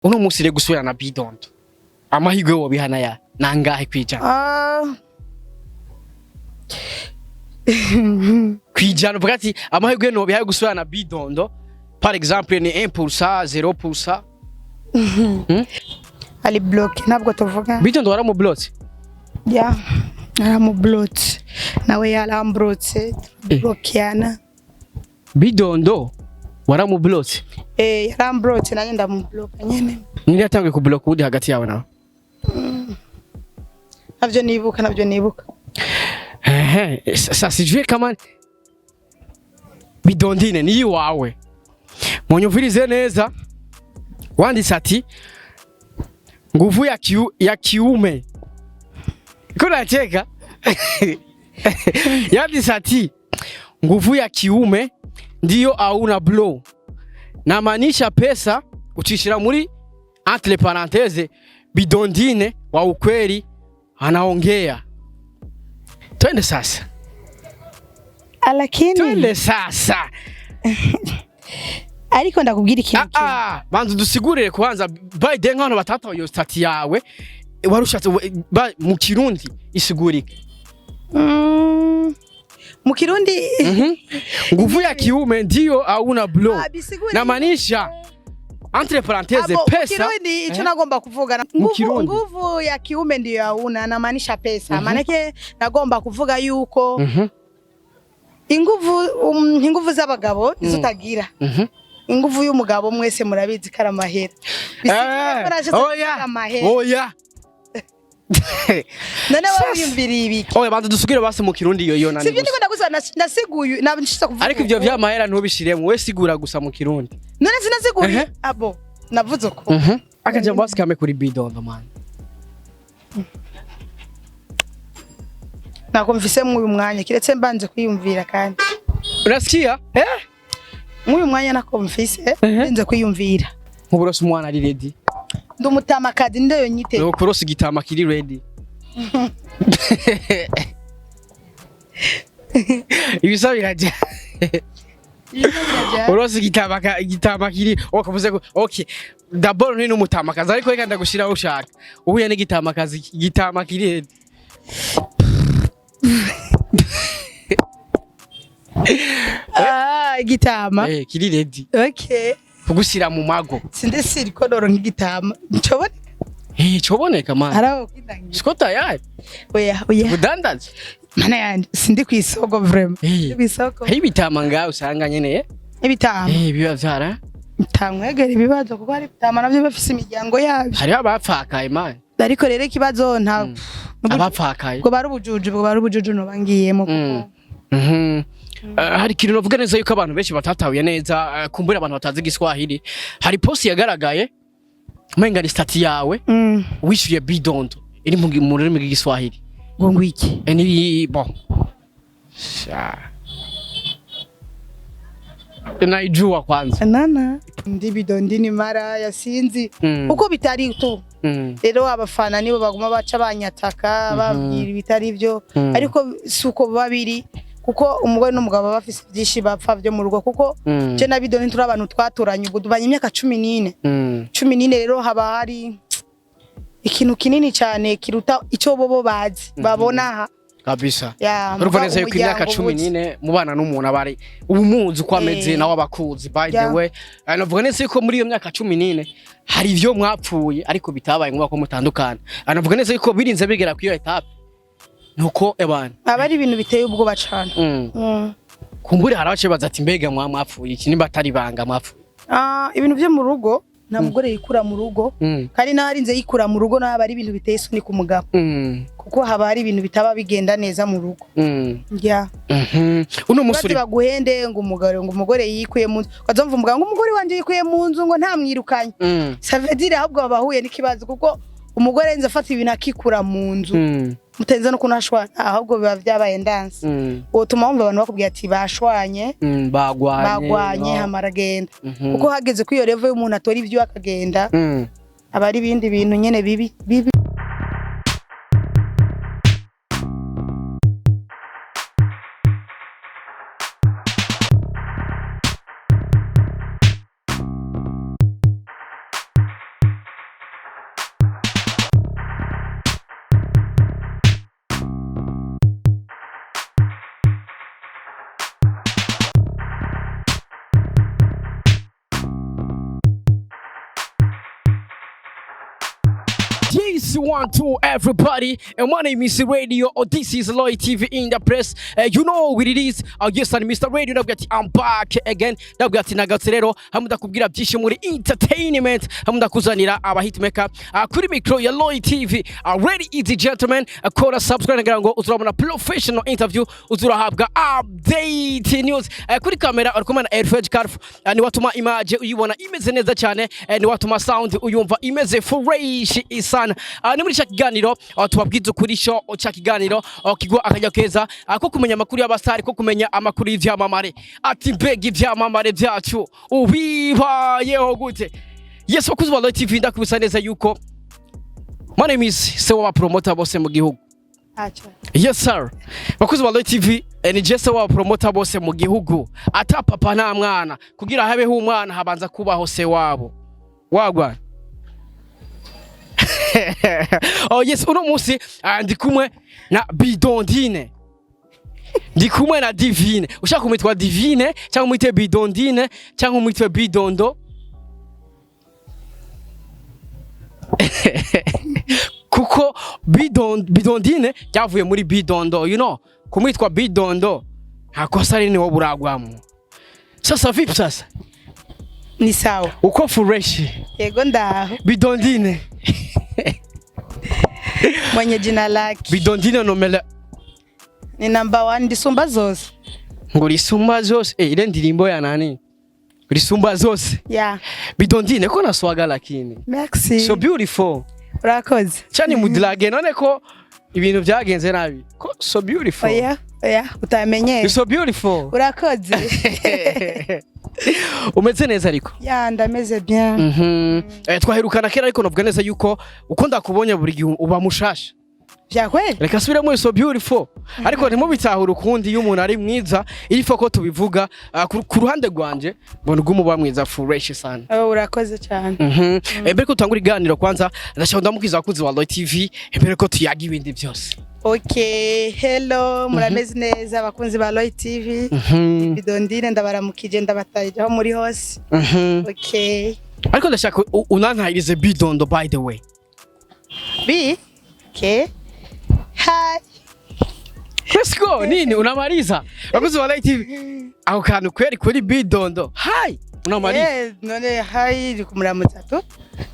Uno munsi rero gusubira na Bidondo, amahirwe wobihana ya nangahe kwijana? Ah, Kwijana uvuga ati amahirwe nobihaye gusubira na Bidondo, par exemple, ni 1%, 0%? Ari bloqué, ntabwo tuvuga. Bidondo waramublotse? Ya, naramublotse, nawe yaramblotse, turablokiana. Bidondo waramublotse? Eh, yaramblotse, nanjye ndamubloka nyene. Ninde yatanguye kubloka uwundi hagati yawe nawe? Navyo nibuka, navyo nibuka. Ehe, sasa sijui kama Bidondine ni iwawe. Munyumvirize neza. Wanditse ati nguvu ya kiume. Kuna cheka. Yanditse ati nguvu ya kiume ndiyo hauna blow. Namaanisha pesa, uchishira muri entre parenthèses Bidondine wa ukweli anaongea. Twende sasa. Lakini Twende sasa. Ariko ndakubwira ikintu kimwe. Ah, banza dusigurire kwanza, by the nk'abantu batataye iyo statut yawe warushatse mu Kirundi isigurike. Mu Kirundi? Nguvu ya kiume ndio hauna blow. Ah, bisigura Namaanisha entre parenthèses Abo, mu pesa. Kirundi ico Eh? nagomba kuvuga Mu nguvu, Kirundi. nguvu ya kiume ndiyo hauna, namaanisha pesa. Manake nagomba kuvuga yuko inguvu inguvu z'abagabo nizo utagira. Inguvu y'umugabo mwese murabizi ko ari amahera. Bisigura ko nashatse kuvuga Oya. amahera. Oya. None wowe Sasa. wiyumviriye ibiki? Oya, banza dusugire basi mu Kirundi iyo yo nani. Sivyo? Gusa. Ndiko ndagusa nasiguye, nashitse kuvuga. Ariko ivyo vy'amahera ntubishiremo, we sigura gusa mu Kirundi. None sinasiguye? Ehe. Abo navuze uko. Akajambo basi kame kuri Bidondo, man. Ntabwo mvise mw'uyu mwanya, kiretse mbanze kwiyumvira kandi. Unasikia? Eh? Mw'uyu mwanya nako mvise Ehe. nze kwiyumvira. Nkuburosa umwana ari ready. Ndi umutamakazi, ndeyo nyite. No kurosa igitama kiri ready. Ibisa biraja. Urosa igitama igitama kiri okavuze ko okay. D'abord ni n'umutamakazi, ariko reka ndagushiraho ushaka. Uhuye n'igitamakazi, igitama kiri ready. Ah, igitama. Eh, kiri ready. Okay. Kugushira mu mago. Sinde siriko noronka igitama ncoboneka? Eh, coboneka, man. Haraho kwindangira. Siko tayari. Oya, oya. Udandaza. Mana yanje, sindi kw'isoko vraiment. Eh. Sindi kw'isoko. Hari ibitama ngaho usanga nyene. Eh. Ibitama. Eh, biba vyara. Ntamwegera ibibazo, kuko hari ibitama navyo bafise imiryango yabyo. Hariho abapfakaye, man. Ariko rero ikibazo nta Abapfakaye. Ubwo bari ubujuju, ubwo bari ubujuju noba ngiyemo kuko Hari ikintu navuga neza yuko abantu benshi batatahuye neza, kumbura abantu batazi Igiswahili. Hari post yagaragaye umenga ni statut yawe wishyuye Bidondo iri mu rurimi rw'Igiswahili. Ngo ngwiki? Eh, ni bon. Sha. Naijua kwanza. Nana ndi Bidondi ni maraya, sinzi uko bitari tu. Rero abafana nibo baguma baca banyataka, babwira ibitari byo. Ariko si uko biba biri, kuko umugore n'umugabo baba bafise byinshi bapfa byo mu rugo, kuko je na Bidondi turi abantu twaturanye, ubwo tubanye imyaka 14. 14 rero haba hari ikintu kinini cyane kiruta icyo bobo bazi babona aha. Kabisa. Ya, Urumva muga neza yuko imyaka umuryango cumi buzi. n'ine mubana n'umuntu aba ari umuzi uko ameze, Eh. nawe abakuzi, by the way. Navuga neza yuko muri iyo myaka 14 hari ivyo mwapfuye ariko bitabaye ngombwa ko mutandukana. Navuga neza yuko birinze bigera kuri iyo étape nuko ebana. Aba ari ibintu biteye ubwoba cyane. Kumbure hari abace baza ati mbega mwapfuye iki, nimba atari ibanga mwapfuye? Ah, ibintu byo mu rugo, nta mugore yikura mu rugo. Kandi n'aharinze yikura mu rugo naho aba ari ibintu biteye isoni ku mugabo, kuko haba hari ibintu bitaba bigenda neza mu rugo. Ya. Uno musi bazi uri baguhende ngo umugore, ngo umugore yikuye mu nzu, ukazumva umugabo ngo umugore wanje yikuye mu nzu, ngo ntamwirukanye. Ça veut dire ahubwo bahuye n'ikibazo, kuko umugore nze afata ibintu akikura mu nzu, mutenze no kunashwana, ahubwo biba byabaye ndanse. Wotuma wumva abantu bakubwira ati bashwanye. Bagwanye. Bagwanye. No. Hama aragenda. Kuko hageze kuri iyo level y'umuntu atora ibyo akagenda, aba ari ibindi bintu nyene bibi bibi. Yes, one, two, everybody. And my name is Radio. Oh, this is Lloyd TV in the press. You know what it is. Yes, I'm Mr. Radio. Ndavuga ati I'm back again. Ndavuga ati nagatse rero hamwe ndakubwira byinshi muri entertainment, hamwe ndakuzanira aba hitmaker kuri micro ya Lloyd TV. Ready easy gentlemen. Kora subscribe ngira ngo uzurabona professional interview, uzurahabwa update news. Kuri kamera uri kumwe na Elfred Carf. Ni watuma image uyibona imeze neza cyane. Ni watuma sound uyumva imeze fresh isana. Ni muri cya kiganiro tubabwiza ukuri show, cya kiganiro kigwa akajya keza ko kumenya amakuru y'abasitari, ko kumenya amakuru y'ivyamamare, ati mbega ivyamamare byacu ubibayeho gute? Yes, bakuzi ba Lloyd TV, ndakubisa neza yuko my name is se wa promoter bose mu gihugu. Acha. Yes sir. Bakuzi ba Lloyd TV, ni je se wa promoter bose mu gihugu. Ata papa nta mwana. Kugira habeho umwana habanza kubaho se wabo. Wagwa. Oh yes, uno munsi ndi kumwe na Bidondine. Ndi kumwe na Divine. Ushaka kumwitwa Divine cyangwa umwite Bidondine cyangwa umwite Bidondo. Kuko Bidondine ryavuye muri Bidondo, kumwitwa Bidondo nta kosa rinini wowe uragwamo. Sasa vipi sasa? Ni sawa. Uko fresh? Yego, ndaho. Bidondine. Mwenye jina lake. Bidondine nomela. Ni number one, ndisumba zose. Ngo risumba zose. Eh, ile ndirimbo ya nani? Risumba zose. Yeah. Bidondine ko na swaga lakini. Merci. So beautiful. Urakoze. Chani mudilage none ko ibintu byagenze nabi. Ko so beautiful. Oya, oya, utamenye. You're so beautiful. Urakoze. Umeze neza ariko. Ya, ndameze bien. Twaherukana kera, ariko navuga neza yuko uko ndakubonye buri gihe uba mushasha. Vya kweli? Reka subiramo so beautiful. Ariko ntimubitahure ukundi, iyo umuntu ari mwiza irifo ko tubivuga. Ku ruhande rwanje mbona uguma uba mwiza fresh sana. Oh, urakoze cyane. Mbere ko tutangura iganiro, kwanza ndashaka ndamukiza abakunzi ba Lloyd TV mbere ko tuyaga ibindi byose. Okay, hello, murameze neza abakunzi ba Lloyd TV? Bidondine ndabaramukije, ndabatahije aho muri hose. Okay. Ariko ndashaka unantahirize Bidondo, by the way. B. Okay. Hi. Let's go. Nini unamaliza? Bakunzi ba Lloyd TV, ako kantu kweri kuri Bidondo. Hi. Unamaliza. Eh, none hi iri kumuramutsa tu.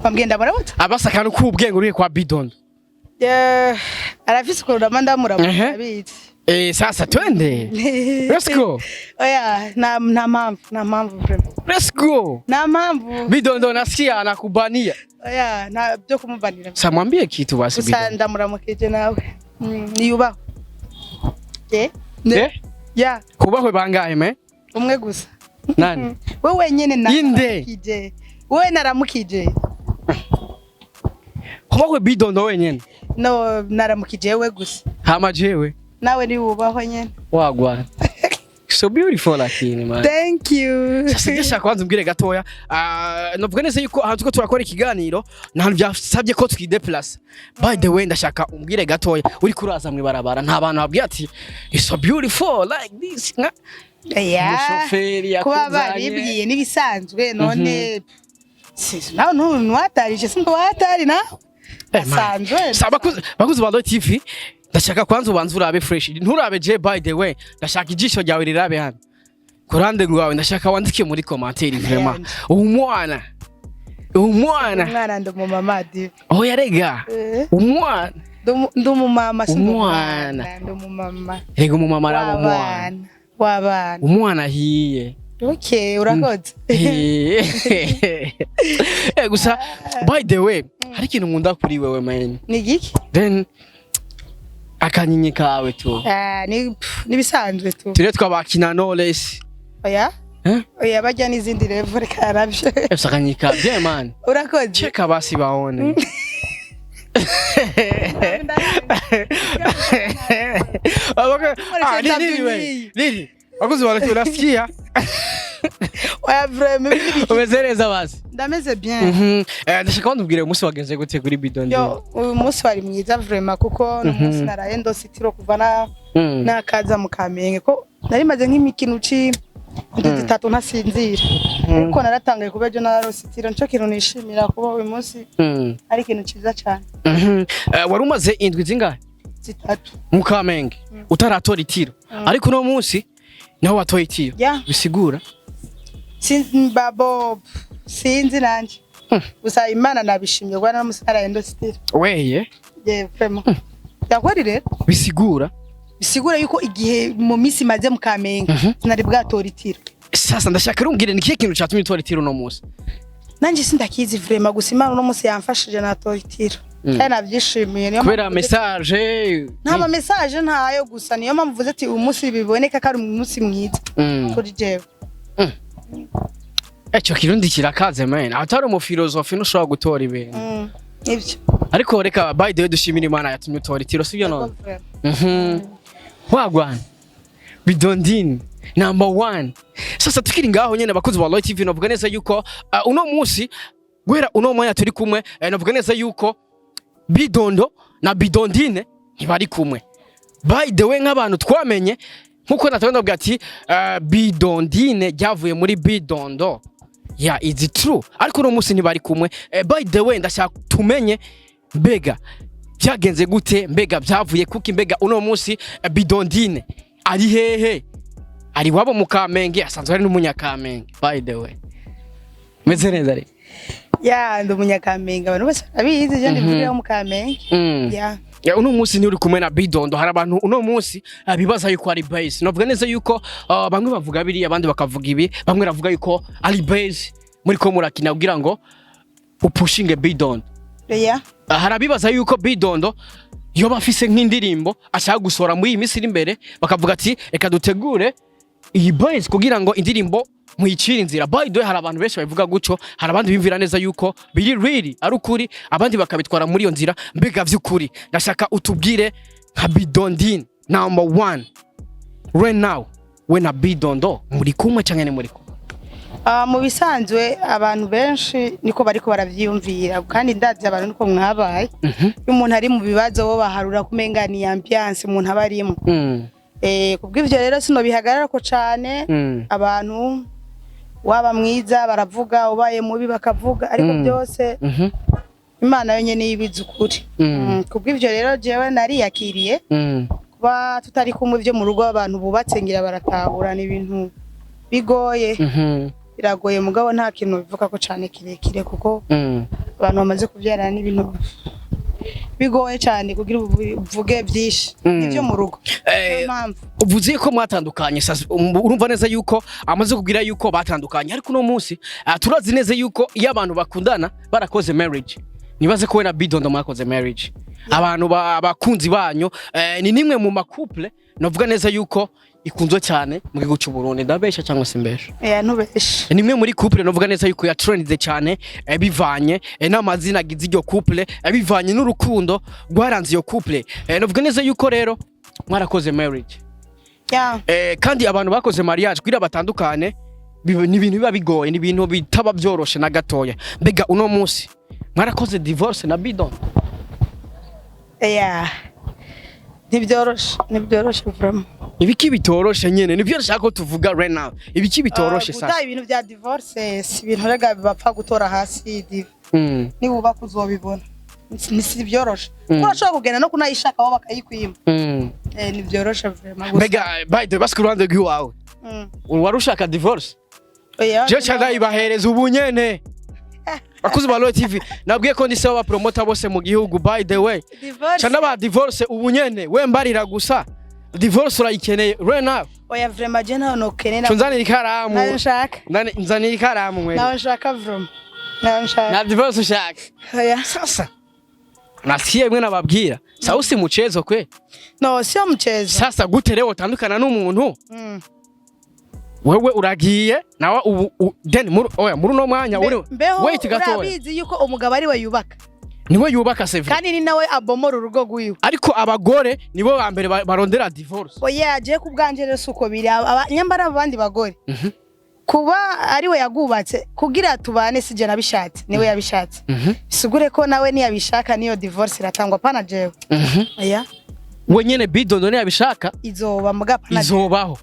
Bambwiye ndamuramutsa. Abasa akantu k'ubwenge uriye kwa Bidondo. Eh, arafise ukuntu ndama ndamuramutsa abizi. Eh, sasa twende. Let's go. Oya, nta mpamvu, nta mpamvu vraiment. Let's go. Nta mpamvu. Bidondo nasikia anakubania. Oya, nta byo kumubanira. Sasa mwambie kitu basi Gusa Bidondo. ndamuramukije nawe. Niyubahwe. Eh? Eh? Ya, Kubahwe bangahe me? Umwe gusa. Nani? We wenyene. Inde. Naramukije. Wewe naramukije. Kubahwe Bidondo wenyene. No, naramukije we gusa. Hama jewe. Nawe ni wubahwe nyene. Wagwa. So beautiful lakini, man. Thank you. Sasa ndashaka kwanza umbwire gatoya. Navuga neza yuko ahantu ko turakora ikiganiro nta byasabye ko twideplace. By the way, ndashaka umbwire gatoya, uri kuraza mwibarabara nta bantu babwiye ati "It's so beautiful like this"? Nka Yeah. umushoferi Kuba yakuzanye. babibwiye n'ibisanzwe none. Nawe ntuwatarije, sinzi watari nawe. Eh, man. Asanzwe. Sa bakuzi ba Lloyd TV, ndashaka kwanza ubanze urabe fresh, nturabe je. By the way, ndashaka ijisho ryawe rirabe hano ku ruhande rwawe. Ndashaka wandike muri commentaire vraiment umwana, umwana. Umwana, ndi umumama di. Oya rega. Eh. Umwana. Ndi umumama, si ndi Umwana. umwana, ndi umumama. Rega umumama araba umwana. W'abana, w'abana. Umwana ahiye. Okay, urakoze. Gusa by the way, hari ikintu nkunda kuri wewe, man. Ni igiki? Then akanyenye kawe tu. Ah, ni pff, nibisanzwe tu. Ture twabakina Knowless. Oya. Eh? Oya, bajya n'izindi level, reka arabyo. Efuse akanyenye ka bien, man. Urakoze. Cheka basi baone. Ah, nini we? Nini? Wakuzi wale unasikia? Oya, vraiment ibi ni ibiki? Umeze neza basi. Ndameze bien. Ndashaka ndubwire umunsi wagenze gute kuri Bidon. Yo, uyu munsi wari mwiza vraiment, kuko ni umunsi naraye ndose itiro kuva na nakaza mu Kamenge, ko nari maze nk'imikino ci Indwi 3 ntasinzira, ariko naratangaye kuba ejo nararose itiro. Nico kintu nishimira kuba uyu munsi ari ikintu ciza cane. Wari umaze indwi zingahe? 3. Mu Kamenge utaratora itiro, ariko uno munsi niho watoye itiro. Yeah. Bisigura? Sinzi babo, sinzi nanje. Gusa Imana nabishimye kuba naramusi naraye ndose itiro. Weye. Yeah, vraiment, yakweri rero. Bisigura? Bisigura yuko igihe mu minsi maze mu Kamenge sinari bwatora itiro. Sasa ndashaka rumbwire, ni kihe kintu catumye utora itiro uno munsi? Nanjye sindakizi vraiment, gusa Imana uno munsi yamfashije natora itiro kandi nabyishimiye, niyo Kubera mpamvu message? Nta ma message ntayo, gusa niyo mpamvu mvuze ati uyu munsi biboneka ko ari umunsi mwiza kuri jewe. Eco kirundi kirakaze, man. Atari umufilozofi ntushobora gutora ibintu. Nibyo. Ariko reka, by the way, dushimira Imana yatumye utora itiro, sibyo none? Wagwan, Bidondine number one. Sasa tukiri ngaho nyene, abakozi ba Royal TV, navuga neza yuko uno munsi, guhera uno mwanya turi kumwe, navuga neza yuko Bidondo na Bidondine ntibari kumwe. By the way, nk'abantu twamenye nkuko natabona ndavuga ati Bidondine ryavuye muri Bidondo. Yeah, it's true, ariko uno munsi ntibari kumwe. By the way, ndashaka tumenye, mbega byagenze gute? Mbega byavuye kuki? Mbega uno munsi Bidondine ari hehe? Ari wabo mu Kamenge, asanzwe ari n'Umunyakamenge. By the way, meze neza re? Ya, ndi Umunyakamenge, abantu bose barabizi, je ndivurira mu Kamenge. Ya. Ya, uno munsi nturi kumwe na Bidondo. Hari abantu uno munsi bibaza yuko ari base. Navuga neza yuko bamwe bavuga biri, abandi bakavuga ibi, bamwe bavuga yuko ari base muri ko murakina kugira ngo upushinge Bidondo. Ya. Hari abibaza yuko Bidondo yoba afise nk'indirimbo ashaka gusohora muri iyi minsi iri imbere, bakavuga ati reka dutegure iyi base kugira ngo indirimbo muyicire inzira. By the way, hari abantu benshi babivuga gutyo, hari abandi bimvira neza yuko biri really ari ukuri, abandi bakabitwara muri iyo nzira. Mbega vy'ukuri, ndashaka utubwire nka Bidondine number one, right now we na Bidondo muri kumwe canke ni muri kumwe? Ah, mu bisanzwe abantu benshi niko bariko baravyiyumvira, kandi ndazi abantu niko mwabaye. Iyo umuntu ari mu bibazo, bo baharura kumenga ni ambiance umuntu aba arimo. Kubw'ivyo rero sino bihagararako cane. Abantu waba mwiza baravuga, ubaye mubi bakavuga, ariko byose Imana yonyene yibizi ukuri. Kubw'ivyo rero jewe nariyakiriye kuba tutari kumwe. Ibyo mu rugo abantu bubatse ngira baratahura, ni ibintu bigoye. Biragoye, mugabo nta kintu bivuga ko cane kirekire, kuko abantu bamaze kubyarana n'ibintu bigoye cyane kugira uvuge byinshi ibyo mu rugo. Niyo mpamvu. Uvuze ko mwatandukanye, sasa urumva neza yuko amaze kubwira yuko batandukanye, ariko uno munsi turazi neza yuko iyo abantu bakundana barakoze marriage, nibaze ko we na Bidondo mwakoze marriage, abantu abakunzi banyu ni nimwe mu ma couple navuga neza yuko ikunzwe cyane mu gihugu cy'u Burundi. Ndabesha cyangwa se mbesha? Yeah, ntubeshe. Ni imwe muri couple navuga neza yuko yatrendze cyane, bivanye n'amazina agize iryo couple, bivanye n'urukundo rwaranze iyo couple. Navuga neza yuko rero mwarakoze marriage. Ya. Kandi abantu bakoze mariage kugira batandukane ni ibintu biba bigoye, ni ibintu bitaba byoroshe na gatoya. Mbega uno munsi mwarakoze divorce na Bidon? Yeah, ntibyoroshe, ntibyoroshe vraiment. Ibiki bitoroshe nyene nivyo nshaka ko tuvuga right now, ibiki bitoroshe? Guta Sasa ibintu bya divorce si ibintu rega bapfa gutora hasi div. Niba uzobibona ni si byoroshe, kuko urashobora kugenda no kunayishaka bo bakayikwima. Ntibyoroshe vraiment gusa. Mbega by the way, basi ku ruhande rw'iwawe wari ushaka divorce? Oya. Je nshaka ibahereza ubu nyene. Bakuzi ba Royal TV, nabwiye ko ndi sawa promoter bose mu gihugu, by the way. Divorce? Ca n'aba divorce ubu nyene, we mbarira gusa, divorce urayikeneye right now? Oya, vraiment, je ntaho nokenera. Nzanira ikaramu. Nayo nshaka. Nzanira ikaramu mwe. Nayo nshaka vraiment, nayo nshaka. Na divorce ushaka? Oya. Sasa nasiye mwe nababwira sawa, si mchezo kwe. No, sio mchezo. Sasa gute rero utandukana n'umuntu? Wewe uragiye nawe ubu then muri, oya, muri uno mwanya uri Mbeho wait gatoya. Urabizi yuko umugabo ari we yubaka. Niwe yubaka, c'est vrai. Kandi ni nawe abomora urugo rwiwe. Ariko abagore nibo ba mbere barondera divorce. Oya, je ku bwanje rero suko biri. Nyambara abandi bagore kuba ari we yagubatse kugira tubane, sije nabishatse, niwe yabishatse. Sigure ko nawe niyabishaka niyo divorce iratangwa, pana jewe. Oya. We nyene Bidondo ntiyabishaka. Izoba muga pana jewe. Izobaho.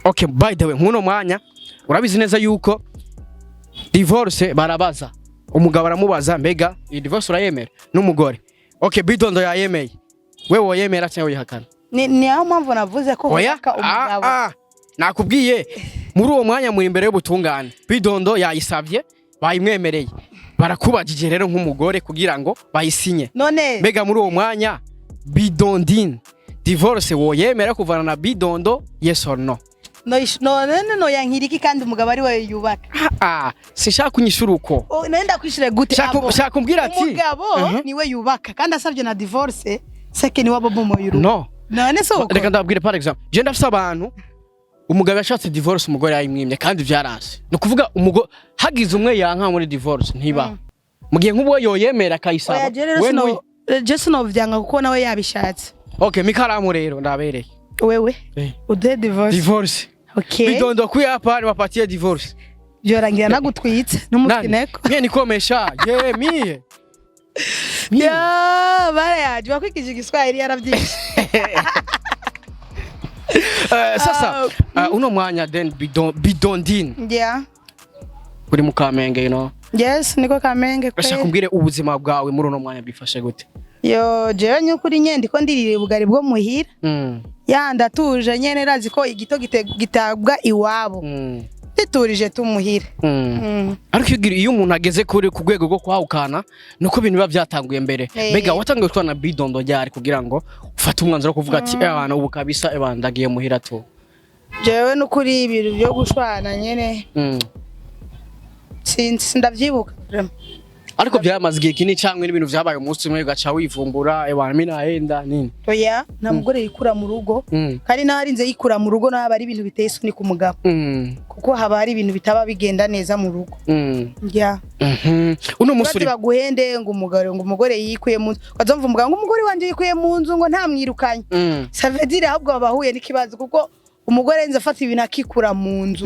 Okay, by the way, nkuno mwanya urabizi neza yuko divorce barabaza umugabo, aramubaza: "Mbega iyi divorce urayemera?" N'umugore. Okay, Bidondo yayemeye, wewe woyemera cyangwa uyihakana? Ni aho mpamvu navuze ko Oya. hubaka umugabo. Ah, ah. Nakubwiye, muri uwo mwanya muri imbere y'ubutungane, Bidondo yayisabye, bayimwemereye, barakubajije rero nk'umugore kugira ngo bayisinye. None Mbega muri uwo mwanya, Bidondine, divorce woyemera kuvana na Bidondo, yes or no? None noyankira iki kandi umugabo ari we yubaka? Ah, sinshaka kunyishura uko. Oh, none ndakwishura gute? Shaka Abo? Shaka umbwira ati Umugabo niwe yubaka, kandi asabye na divorce seke niwe abomoye urugo. No. None se uko? Reka ndababwire, par exemple, je ndafise abantu umugabo yashatse divorce, umugore yayimwimye kandi vyaranse. Ni ukuvuga umugore hagize umwe yanka muri divorce ntiba mu gihe nk'ubwo yoyemera akayisaba. Oya, je rero we sino je sinovyanga kuko nawe yabishatse. Okay, mikaramu rero ndabereye. Wewe uduhe divorce. Divorce. Okay. Bidondo kuya hapa niwapatie divorce. Byorangira nagutwitse n'umufineko. Mie nikomesha je mie. Mie. Ya barayaje bakwikije Igiswahili yarabyishe. Sasa uno mwanya then Bidondine uri mu Kamenge. Yes, niko Kamenge Urashaka kweli. kumbwire ubuzima bwawe muri uno mwanya bwifashe gute? Yo, jewe nyukuri nyene ndiko ndirira ubugari bwo muhira. Ya, ndatuje nyene, razi ko igito gitabwa iwabo. Nditurije tumuhira. Ariko iyo umuntu ageze kuri ku rwego rwo kwahukana, nuko ibintu biba byatanguye mbere. Mbega watanguye gutwana Bidondo ryari kugira ngo ufate umwanzuro wo kuvuga ati: "Ebana, ubu kabisa, ebana, ndagiye muhira tu"? Jewe nukuri ibintu byo gushwana nyene sinzi, ndavyibuka vraiment. Ariko byamaze igihe kinini cyangwa n'ibintu vyabaye umunsi umwe ugaca wivumbura: "Ebana, mimi naenda nini"? Oya, nta mugore yikura mu rugo. Kandi n'aharinze yikura mu rugo naho aba ari ibintu biteye isoni ku mugabo, kuko haba hari ibintu bitaba bigenda neza mu rugo. Ya. Uno munsi Baze uri baguhende ngo umugore, ngo umugore yikuye mu nzu, ukazumva umugabo ngo umugore wanje yikuye mu nzu, ngo ntamwirukanye. Ça veut dire ahubwo baba bahuye n'ikibazo, kuko umugore nzi afata ibintu akikura mu nzu,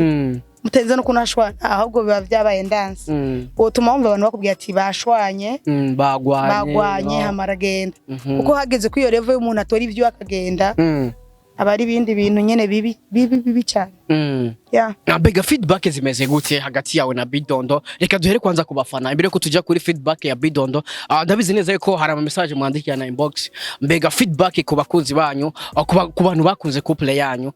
mutenze no kunashwana, ahubwo biba byabaye ndanse. Wotuma wumva abantu bakubwira ati bashwanye, Bagwanye. Bagwanye. No. Hama aragenda. Kuko hageze kuri iyo level y'umuntu atora ivyo akagenda, aba ari ibindi bintu nyene bibi bibi bibi cyane. Ya. Na mbega feedback zimeze gute hagati yawe na Bidondo? Reka duhere kwanza ku bafana imbere ko tujya kuri feedback ya Bidondo. Ndabizi neza yuko hari ama message mwandikira na inbox. Mbega feedback ku bakunzi banyu, ku bantu bakunze couple yanyu,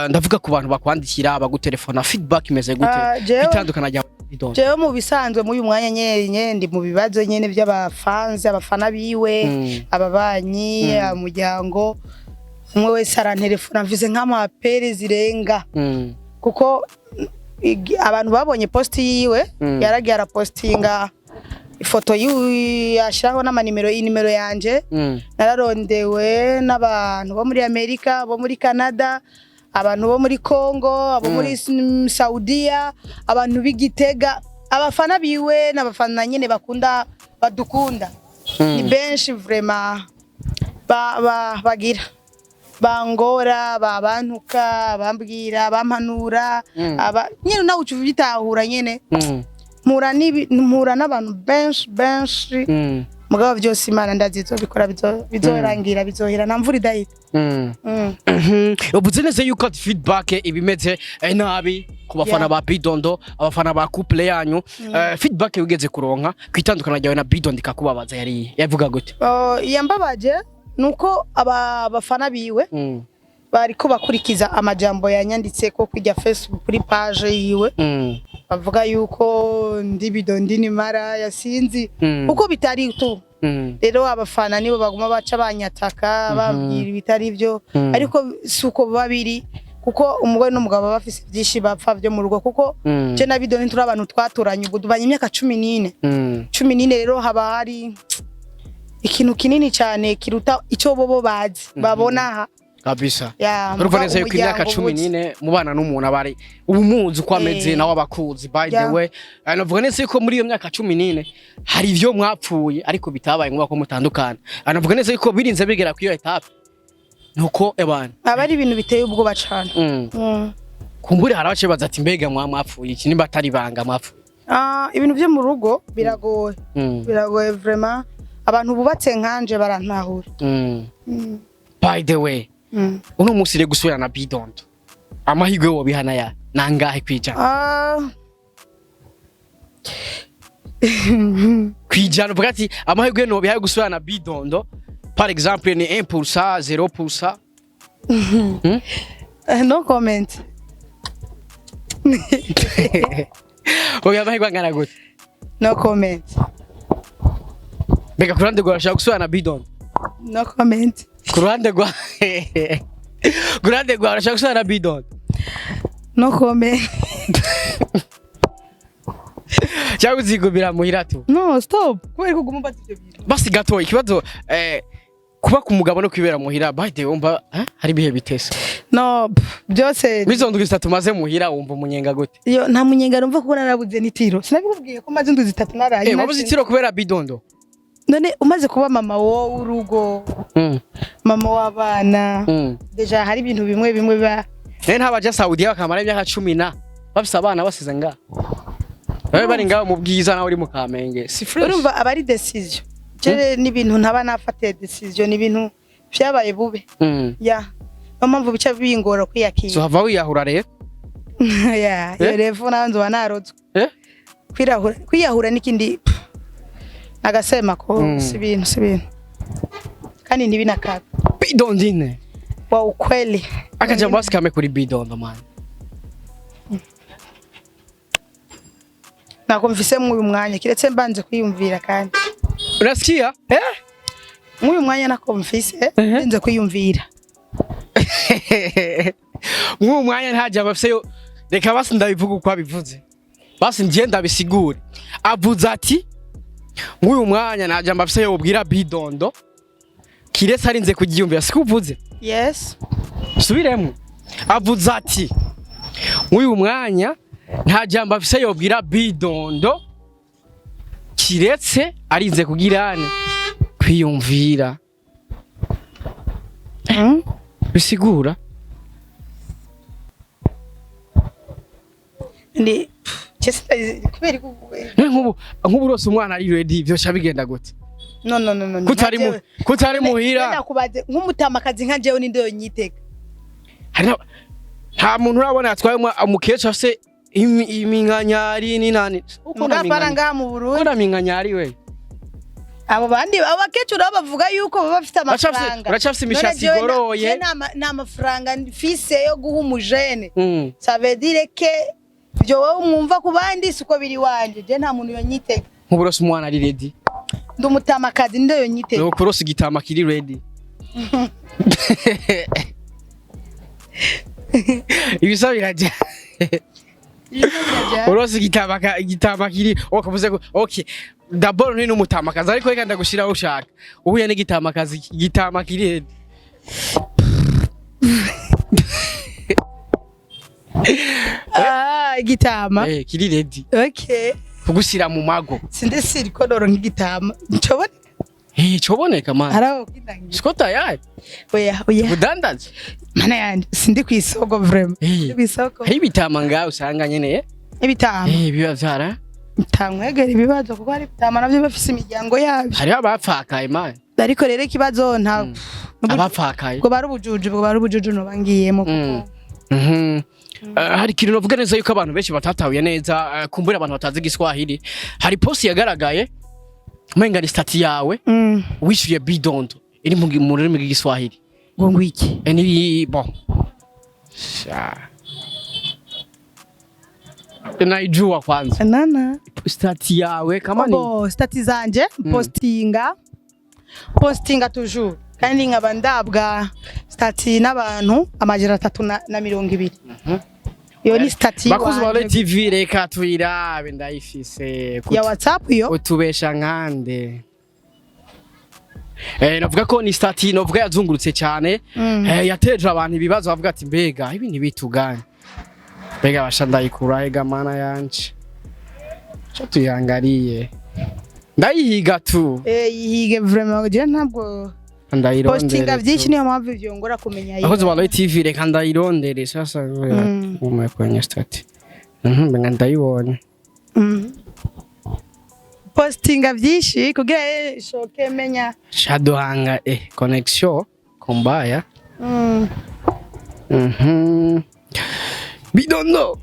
ndavuga ku bantu bakwandikira, bagutelefona, feedback imeze gute itandukana rya Bidondo? Jewe mu bisanzwe muri uyu mwanya nyene ndi mu bibazo nyene by'abafanzi, abafana biwe, ababanyi, umuryango, umwe wese arantelefona, mvise nk'ama appels zirenga, kuko abantu babonye post yiwe. Yaragiye arapostinga ifoto yiwe, ashyiraho n'amanimero, inimero yanje. Nararondewe n'abantu bo muri Amerika, bo muri Canada, abantu bo muri Congo, abo muri Saudiya, abantu b'Igitega, abafana biwe n'abafana nyene bakunda, badukunda ni benshi vraiment, bagira bangora, babantuka, bambwira, bampanura, aba nyene nawe uca ubitahura nyene. Mpura n'abantu benshi benshi. Mugabo byose Imana ndazi izobikora, bizorangira, bizohera, nta mvura idahita. Uvuze neza yuko ati feedback ibimeze nabi ku bafana ba Bidondo, abafana ba couple yanyu. Feedback wigeze kuronka ku itandukana ryawe na Bidondo ikakubabaza yari yavuga gute? Oh, yambabaje nuko aba bafana biwe bariko bakurikiza amajambo yanyanditse ko kujya Facebook kuri page yiwe, bavuga yuko ndi Bidondi ni mara yasinzi, uko bitari tu. Rero abafana nibo baguma baca banyataka, babwira ibitari byo. Ariko si uko biba biri, kuko umugore n'umugabo baba bafise byinshi bapfa byo mu rugo, kuko je na Bidondi turi abantu twaturanye, ubwo tubanye imyaka 14. 14 rero haba hari ikintu kinini cyane kiruta icyo bobo bazi babona aha. Kabisa. Ya, Urumva muga neza yuko imyaka umuryango cumi buzi. n'ine mubana n'umuntu aba ari uba umuzi uko ameze, nawe abakuzi, by the way. Navuga neza yuko muri iyo myaka 14 hari ivyo mwapfuye ariko bitabaye ngombwa ko mutandukana. Navuga neza yuko birinze bigera kuri iyo étape nuko ebana Aba ari ibintu biteye ubwoba cyane. Kumbure hari abace baza ati: "Mbega mwapfuye iki?" Nimba atari ibanga, mwapfuye? Ah, ibintu byo mu rugo biragoye. Biragoye vraiment, abantu bubatse nkanje barantahura. By the way, uno munsi rero gusubira na Bidondo. Amahirwe wobihana ya nangahe kwijana? Ah. Kwijana uvuga ati amahirwe nobiha yo gusubirana na Bidondo, par exemple, ni 1%, 0%? No comment. Oya, amahirwe angana gute? No comment. Mbega ku ruhande rwawe urashaka gusubirana na Bidondo? No comment. Ku ruhande rwawe urashaka gusubirana na Bidondo? No comment. Cyangwa uzigumira muhira tu? No, stop, kubera ko uguma umbaza ivyo bintu. Basi gatoya ikibazo, kuba ku mugabo no kwibera muhira, by the way, wumva hari ibihe bitese? No, pff, byose. Mizo 3 maze muhira, wumva umunyenga gute? Iyo nta munyenga numva kuko narabuze n'itiro. Sinabikubwiye ko maze indwi 3 naraye? Wabuze itiro kubera Bidondo? None umaze kuba mama wowe urugo, mama w'abana, déjà hari ibintu bimwe bimwe biba. Naye ntabaja Saudiya bakamara imyaka 10 na bafise abana basize nga babe bari ngaho mu bwiza, nawe uri mu Kamenge, si fresh? Urumva aba ari décision je n'ibintu ntaba nafatiye décision, ni ibintu vyabaye bube. Ya, niyo mpamvu bica bingora kwiyakira. So hava wiyahura rero? Ya, iyo revo nawe nzoba narotswe. Eh? Kwirahura, kwiyahura n'ikindi, pff, nagasema ko si ibintu kandi ntibinakabe. Bidondine. Wa ukweli. Akajambo basi kame kuri Bidondo, man. Ntabwo mvise mw'uyu mwanya, kiretse mbanze kwiyumvira kandi. Unasikia, eh? Mw'uyu mwanya nako mvise nze kwiyumvira. Mw'uwo mwanya nta jambo afise yo. Reka basi ndabivuga uko abivuze, basi ngiye ndabisigure. Avuze ati mw'uyu mwanya nta jambo afise yo ubwira Bidondo kiretse arinze kuryiyumvira. Siko uvuze? Yes. Subiremo. Avuze ati mw'uyu mwanya nta jambo afise yobwira Bidondo kiretse arinze kugirane kwiyumvira. Bisigura? Ndi kubera ko Nk'ubu urose umwana ari ready, vyosha bigenda gute? No, no, no, no. Kutari muhira. Ndakubaze, nk'umutamakazi nka jewe ninde yonyitega? Nta muntu urabona yatwaye umukecuru afise iminkanyari n'inani. Mugapara ngaha mu Burundi. Ukona minkanyari we. Abo bandi, abo bakecuru babo bavuga yuko baba bafite amafaranga. Baracafise imishatsi None jewe igoroye. jewe nta mafaranga mfise yo guha umujene. Ça veut dire que ibyo wowe mwumva ku bandi siko biri wanje. Je nta muntu yonyitega. Nk'ubu urose umwana ari ready. Ndi umutamakazi, ninde yonyitega? Nuko urose igitama kiri ready. Ibisa birajya. Urose igitama kiri wakavuze ko okay. D'abord ni n'umutamakazi, ariko reka ndagushiraho ushaka. Uhuye n'igitamakazi, igitama kiri ready. Ah, igitama. Eh, kiri ready. Okay. Kugushira mu mago. Sinde siri ko noronka igitama. Ncoboneka? Eh, coboneka, man. Haraho kindangira. Siko tayari. Oya, oya. Udandaje. Mana yanje, sindi kwisoko vraiment. Sindi kwisoko. Hari ibitama ngaho usanga nyene. Ibitama. Eh, biba vyara. Ntamwegera ibibazo kuko hari ibitama navyo bafise imiryango yabyo. Hariho abapfakaye, man. Ariko rero ikibazo nta Abapfakaye. Ubwo bari ubujuju, ubwo bari ubujuju noba ngiyemo kuko Hari ikintu navuga neza yuko abantu benshi batatahuye neza, kumbura abantu batazi igiswahili. Hari post yagaragaye umenga ni statut yawe wishyuye Bidondo iri mu rurimi rw'igiswahili. Ngo ngwiki? Ni bon. Sha. Naijua kwanza. Nana. Statut yawe kama ni Bo statut zanje, postinga, postinga toujours, kandi nkaba ndabwa statut n'abantu 320. Iyo ni statut Bakuzi ba iwanje. TV, reka tuyirabe, ndayifise. Ya WhatsApp iyo. Utubesha nkande. Navuga ko ni statut navuga yazungurutse cyane. Yateje abantu ibibazo, bavuga ati mbega ibi ntibituganye, mbega basha ndayikura ega mana yanje, cyo tuyangariye ndayihiga tu. Eh, yihige vraiment, je ntabwo ndayirondere postinga tu. byinshi, niyo mpamvu byongora kumenya. Abakozi ba Roy TV, reka ndayirondere sasa. Ume kwenye statut, mbega ndayibonye. Postinga byinshi kugira shoke menya. Shadohanga, connection kombaya. Bidondo.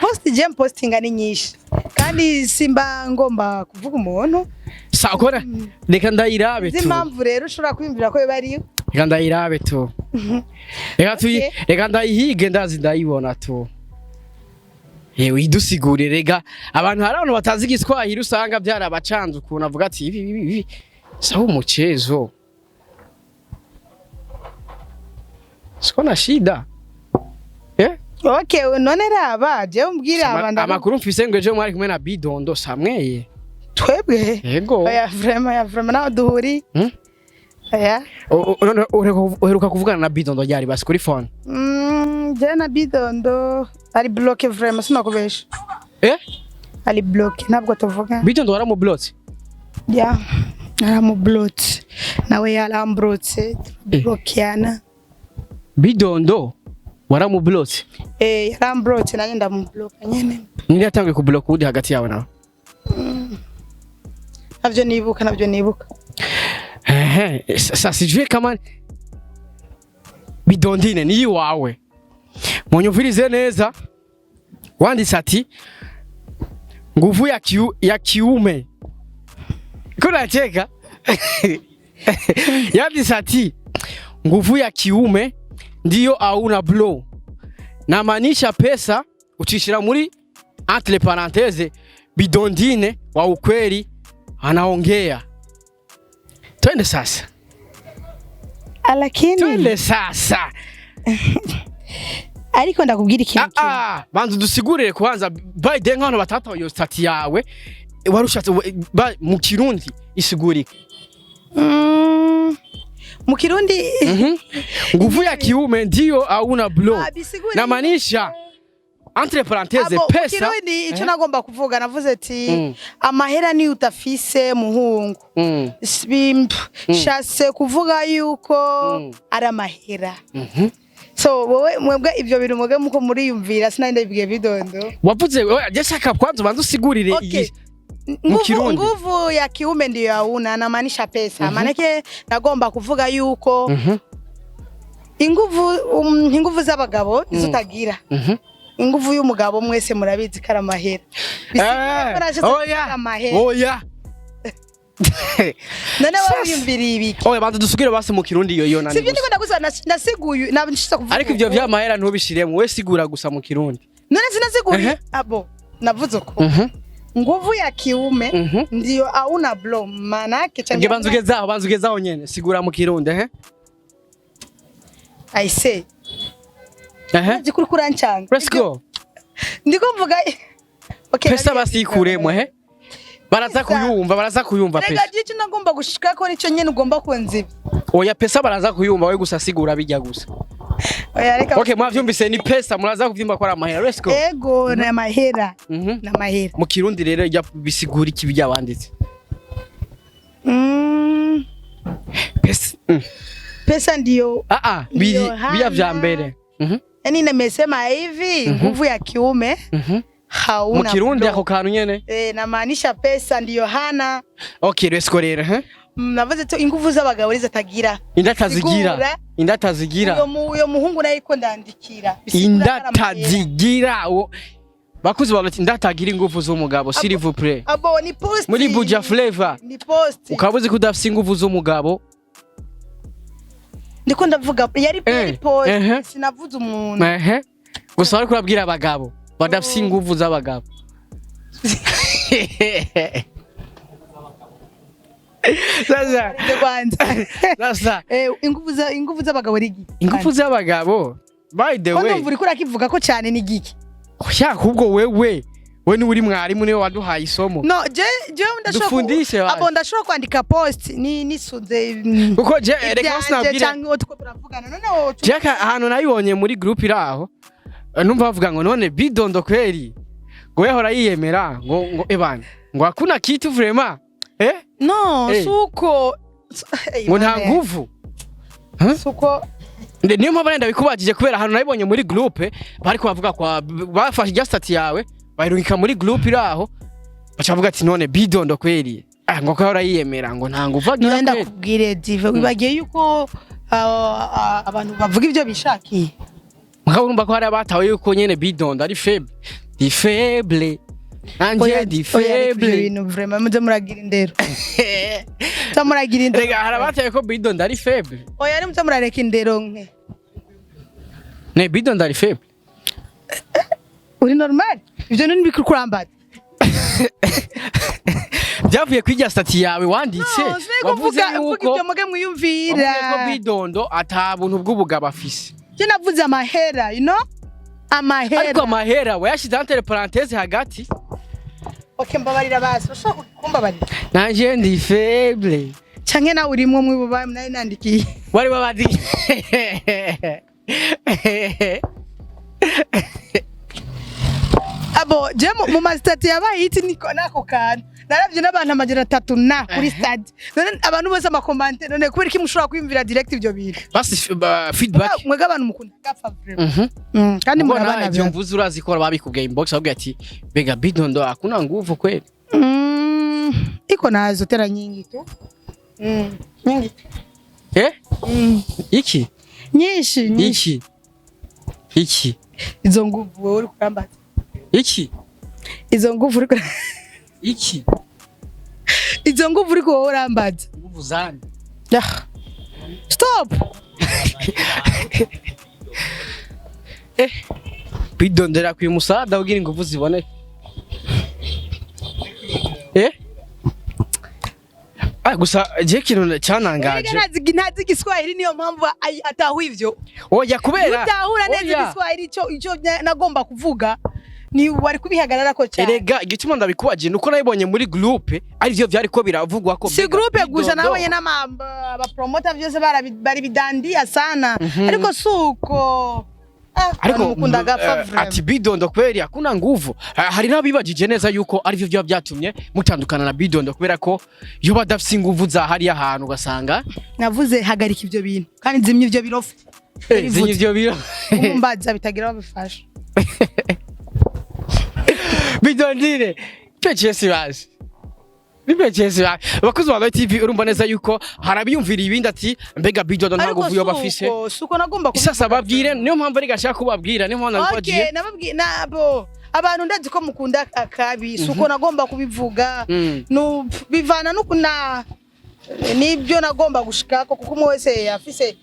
Post je postinga ni nyinshi kandi simba ngomba kuvuga umuntu. Sakora, reka ndayirabe Nzi tu. impamvu rero ushobora kwiyumvira ko biba ariyo. Reka ndayirabe tu. Reka tuyi, Okay. reka ndayihige, ndazi ndayibona tu. Yewe, idusigure rega. Abantu, hari abantu batazi igiswahili, usanga byarabacanze ukuntu avuga ati ibi ibi ibi sawa umuchezo. Siko na shida. Eh? Okay, none raba je umbwire aba Amakuru mfise ngo ejo mwari kumwe na Bidondo samweye. Twebwe? Yego. Oya, vraiment, ya vraiment naho duhuri. Hmm? Oya. None uheruka kuvugana na Bidondo ryari basi kuri phone? Je na Bidondo ari bloqué, vraiment sinakubesha. Eh? Ari bloqué, ntabwo tuvuga. Bidondo waramublotse? Ya, naramublotse, nawe yaramblotse, turablokiana. Bidondo waramublotse? Eh, yaramblotse, nanjye ndamubloka nyene. Ninde yatangiye kubloka uwundi hagati yawe nawe? Navyo nibuka, navyo nibuka. Ehe, sasa sijui kama Bidondine ni iwawe. Munyumvirize neza. Wanditse ati nguvu ya kiume. Kuna cheka. Yanditse ati nguvu ya kiume ndiyo hauna blow. Namaanisha pesa, uchishira muri entre parenthèses Bidondine wa ukweli anaongea. Twende sasa. Lakini Twende sasa. Ariko ndakubwira ikintu kimwe. Ah, banza dusigurire kwanza, by the nk'abantu batataye iyo statut yawe warushatse mu Kirundi isigurike. Mu Kirundi? Nguvu ya kiume ndiyo hauna blow. Ah, bisigura Namaanisha entre parenthèses Abo, mu pesa. Kirundi icyo nagomba kuvuga, navuze ati amahera niyo utafise muhungu. Shatse kuvuga yuko ari amahera. So wowe, mwebwe ivyo bintu mwebwe muko muriyumvira, sinari ndabibwiye Bidondo. Wavuze oya, je shaka kwanza ubanza usigurire Okay. iyi mu Nguvu, Kirundi. nguvu ya kiume ndiyo hauna, namaanisha pesa. Maanake nagomba kuvuga yuko inguvu z'abagabo nizo utagira. Inguvu y'umugabo mwese murabizi ko ari amahera. Bisigura ko nashatse kuvuga Oya. amahera. Oya. None wowe Sasa. wiyumviriye ibiki? Oya, banza dusubire basi mu Kirundi iyo yo nani. Sivyo, Gusa. ndiko ndagusa nasiguye nashitse kuvuga. Ariko ivyo vy'amahera ntubishiremo, we sigura gusa mu Kirundi. None sinasiguye. Ehe. Abo navuze ko nguvu ya kiume ndiyo hauna blow, manake Nge banza ugezaho, banza ugezaho nyene, sigura mu Kirundi, eh. I say Ehe. zikuri kurancanga. Let's go. Ndiko mvuga okay. Pesa basi ikuremo, eh. Baraza kuyumva, baraza kuyumva Rega pesa. jicho nagomba gushika ko nico nyene ugomba kunziba. Oya, pesa baraza kuyumva, we gusa sigura bijya gusa. Oya, reka. Okay, mwavyumvise ni pesa, muraza kuvyumva ko ari amahera. Let's go. Ego, na mahera. Na mahera. Mu Kirundi rero ijya bisigura iki bijya wanditse? Pesa. Pesa ndiyo Ah ah, biri Ndiyo bijya vya hana. mbere. Yani nimesema hivi, nguvu ya kiume hauna. Mu Kirundi blow. ako kantu nyene. Eh, namaanisha pesa ndiyo hana. Okay, let's go rero, eh. Navuze tu inguvu z'abagabo nizo atagira. Indatazigira. Sigura. Indatazigira. Uyo muhungu naye ko ndandikira. Bisigura ko ari amahera. Indatazigira. Bakuzi bawe ati ndatagira ingufu z'umugabo, s'il vous plaît. Abo ni post. Muri Buja Flavor. Ni post. Ukaba uzi ko udafise ingufu z'umugabo. Ndiko ndavuga yari yari post, sinavuze umuntu. Ehe. Gusa wariko urabwira abagabo badafise ingufu z'abagabo. Sasa, Nde kwanza. sasa Eh, inguvu z'abagabo ni giki? Ingufu z'abagabo, by the Ko way. ndumva uriko urakivuga ko cyane, ni giki? Oya, ahubwo wewe, we niwe uri mwarimu, niwe waduhaye isomo. No, je ndashobora Dufundishe basi. Abo ndashobora kwandika post ni nisunze Kuko je reka ivyanje sinabwire canke uwo tuko turavugana none wowe Jack ahantu nayibonye muri group iri aho, numva bavuga ngo none Bidondo kweli ngo yahora yiyemera ngo ebana ngo hakuna kitu vraiment, eh. No, suko Ngo nta nguvu. Suko. Niyo mpamvu nenda bikubajije, kubera ahantu nayibonye muri groupe bariko bavuga kwa bafashe irya statut yawe bayirungika muri groupe iri aho, baca bavuga ati none Bidondo kweli, ah, ngo ko yahora yiyemera ngo nta nguvu agira None kweli. ndakubwire, Dive, wibagiye yuko Abantu bavuga ibyo bishakiye. Mugabo urumva ko hari abatawe yuko nyene Bidondo ari faible, di faible nanje Oya, di oya, reka ibyo faible. bintu vraiment muze muragira indero, muze muragira indero. Rega hari abatawe ko Bidondo ari faible. Oya, ni muze murareka indero nke. Ne Bidondo ari faible. Uri normal? Ibyo ni bikuri kurambaza. Byavuye kuri rya statut yawe wanditse. No, sinari wavuze kuvuga mvuga yuko ibyo muge mwiyumvira. Wavuze ko Bidondo ata buntu bw'ubugabo afise. Je navuze amahera, you know, amahera. Ariko amahera wayashize entre parenthèse hagati. Okay, mbabarira basi, ushobora kumbabarira. Nanje ndi faible. Canke nawe urimwo mwibo nari nandikiye. Wari wabazi. Abo je mu ma statut yabaye hit niko nako kantu naravye n'abantu 300 na kuri stade. None abantu bose ama commentaires, none kubera iki mushobora kwiyumvira direct ivyo bintu? Basi feedback. Mwebwe abantu mukunda gapfa vraiment. Kandi Mbona murabana ivyo mvuze, urazi ko babikubwiye inbox bakubwiye ati: "Bega Bidondo hakuna nguvu kweli?" Iko nazo tera nyingi tu, nyingi. Eh? Iki? Nyinshi nyinshi. Iki iki? Izo nguvu wewe uri kurambaza. Iki? Izo nguvu uri Iki? Izo nguvu uri wowe urambaza. Nguvu zani? Ah. Stop. Eh, Bidondera kuyu musada kugira inguvu ziboneke. Eh, ah, gusa je kintu cyanangaje. Erega ntazi igiswahili, niyo mpamvu atahuye ivyo. Oya, kubera Utahura neza Oya. igiswahili, ico nagomba kuvuga ni wari kubihagararako cyane. Erega igituma ndabikubaje nuko nabibonye muri groupe arivyo vyariko biravugwa ko Si mbega groupe gusa. Bidondo. Nabonye n'abapromota vyose bari bidandiya sana, ariko suko. Ah, Ariko mukunda gapfa vraiment. Ati Bidondo kweli hakuna nguvu. Hari n'abibajije neza yuko arivyo vyoba vyatumye mutandukana na Bidondo, kubera ko iyo badafise inguvu za hariya hantu ugasanga Navuze hagarika ivyo bintu kandi zimye ivyo birofu. Zinye ivyo biro. Umbaza bitagira aho bifasha. Bidondire pechesi bazi ni pechesi bazi. Abakozi ba Royal TV, urumva neza yuko harabiyumvira ibindi ati: "Mbega Bidondo nta Ariko nguvu yoba afise?" suko nagomba kubivuga. Sasa babwire, niyo mpamvu ari gashaka kubabwira, niyo mpamvu nabikubajije. Okay, nababwiye nabo abantu ndazi ko mukunda akabi, suko nagomba kubivuga. No bivana no kuna nibyo nagomba gushikako, kuko umwe wese afise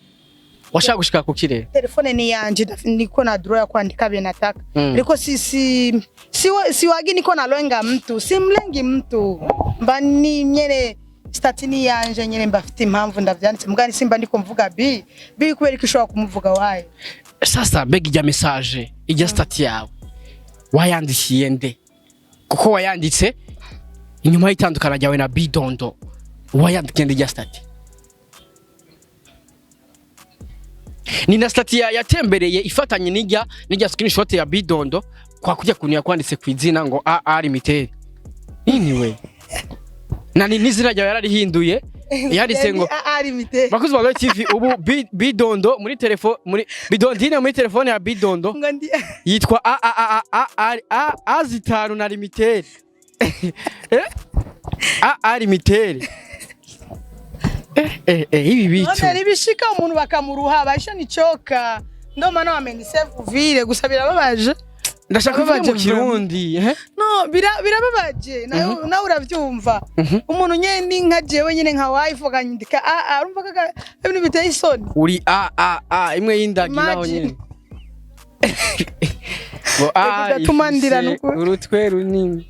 Washaka gushika ku kirere. Telefone ni yanje, niko na droit ya kuandika vile nataka. Ariko si wagi niko nalenga mtu, simlengi mtu, mba ni nyene statut ni yanje nyene, mbafite impamvu ndavyanditse, mugani simba ndiko mvuga bi bi kubera ko ishobora kumuvuga wayo. Sasa mbega ijya message, ijya statut yawe wayandikiye nde? Kuko wayanditse inyuma y'itandukana ryawe na Bidondo, wayandikiye nde ijya statut? Ni na statut yatembereye ifatanye n'ijya screenshot ya Bidondo kwa kujya kuntu yakwanditse ku izina ngo AR limited. Anyway, na ni n'izina ryawe yararihinduye, yanditse ngo ari mite. Bakuzi ba Royal TV, ubu Bidondo muri telefone, muri Bidondine, muri telefone ya Bidondo ngo ndi yitwa A A A A A A A zitanu na limited. Eh? A A limited. Eh eh, ibi bitu. None nibishika umuntu bakamuruha basha nichoka, ndo maana wamenisave vile, gusa birababaje. Ndashaka kuvuga mu Birababaje. Kirundi, eh? No, birababaje, nawe uravyumva. Umuntu nyene ni nka jewe nyene nka wife akanyandika a a, urumva kaka ibintu biteye isoni. Uri A A A imwe y'indagi naho Imagine. nyene. Ngo A Bigatuma ndira ifise nukuri. urutwe runini.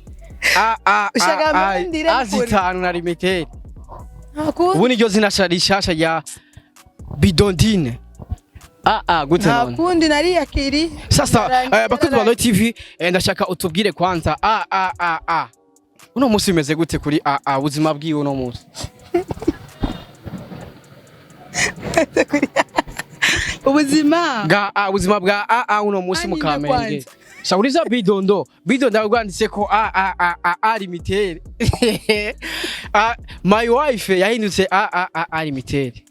A A Ushaka A A ndire A nukuri. zitanu na limited. Nta Ubu niryo zina rishasha rya Bidondine. A A gute nta none? kundi, nariyakiri. Sasa Birarangiye, bakozi ba Royal TV, ndashaka utubwire kwanza A A A A. Uno munsi bimeze gute kuri A A, ubuzima bwiwe uno munsi? Ubuzima Bwa A, ubuzima bwa A A uno munsi mu Ani Kamenge. kwanza. Shauriza Bidondo, Bidondo rwanditse ko A A A A A limited. A, my wife yahindutse A A A A limited.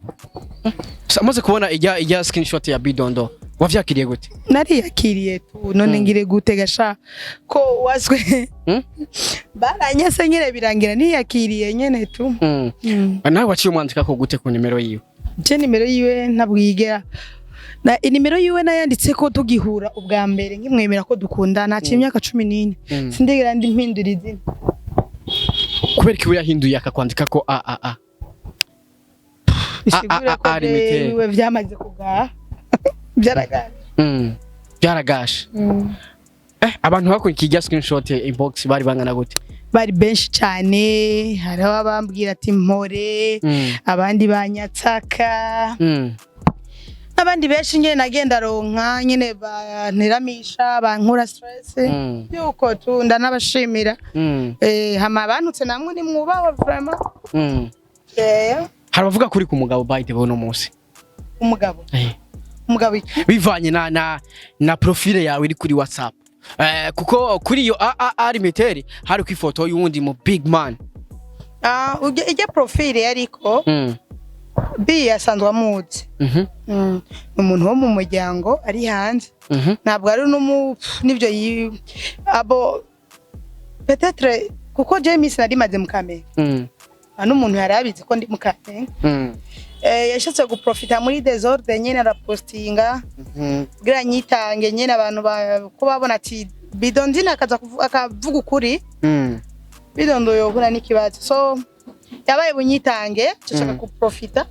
Sa maze kubona ijya screenshot ya Bidondo, wavyakiriye gute? Nariyakiriye tu, none ngire gute gasha ko waswe? Baranyase nyene, birangira niyakiriye nyene tu. Nawe waciye umwandika ko gute ku nimero yiwe? Je nimero yiwe ntabwo yigera na inimero yiwe nayanditse ko tugihura ubwa mbere nkimwemera ko dukundana, haciye imyaka 14. Sindigera ndi mpindura izina. Kubera ko yahinduye akakwandika ko a a a? Bisigura ko A, A, limited. wiwe vyamaze kugaha, byaragaje. Byaragashe. Abantu bakurikiye irya screenshot inbox bari bangana gute? Bari benshi cyane. Hariho abambwira ati mpore, abandi banyatsaka, n'abandi benshi nyene nagenda ronka nyene banteramisha, bankura stress, yuko tu ndanabashimira. Hama bantutse namwe nimwubaho vraiment. Hari abavuga kuri ku mugabo, by the way, uno munsi. Umugabo? Umugabo iki? Bivanye na profile yawe iri kuri WhatsApp, kuko kuri iyo AAA limited hari ku ifoto y'uwundi mu big man. Ah, ujya profile ariko B asanzwe amuzi. Ni umuntu wo mu muryango ari hanze. Ntabwo ari n'umu n'ibyo abo peut-être, kuko James nari maze mu Kamenge, nta n'umuntu yari abizi ko ndi mu Kamenge. Yashatse guprofita muri désordre nyene, arapostinga kugira nyitange nyene abantu ko babona ati Bidondine akaza akavuga ukuri, Bidondo yohura n'ikibazo. So yabaye bunyitange, nshaka guprofita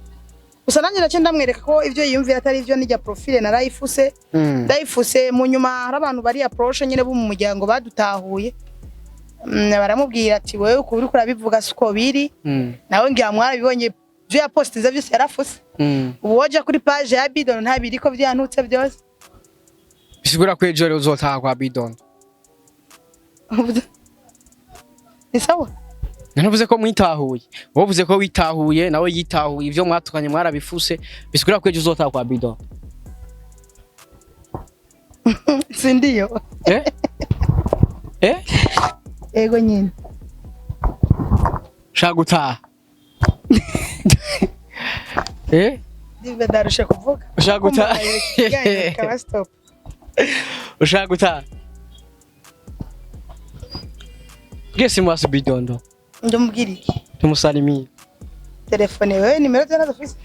gusa. Nanjye nace ndamwereka ko ivyo yiyumvira atari ivyo. Nijya profile narayifuse, ndayifuse. Mu nyuma hari abantu bari approche nyene bo mu muryango badutahuye, baramubwira ati wewe uko uriko urabivuga siko biri. Nawe ngira mwarabibonye, ivyo yapostinze vyose yarafuse. Ubu woja kuri page ya Bidon ntabiriko, vyantutse byose. Bisigura ko ejo rero uzotaha kwa Bidon? Ni sawa. Nanavuze ko mwitahuye, wowe uvuze ko witahuye, nawe yitahuye, ivyo mwatukanye mwarabifuse. Bisigura ko ejo uzotaha kwa Bidon? Sindiyo. Eh eh. Ego nyine. Shaka gutaha, eh? Dive, ndarusha kuvuga. Ushaka gutaha? Ikiganiro kikaba stop. Ushaka gutaha? Bwese mwasi Bidondo. Ndamubwira iki? Tumusalimie. Telefone wewe nimero zana dufise.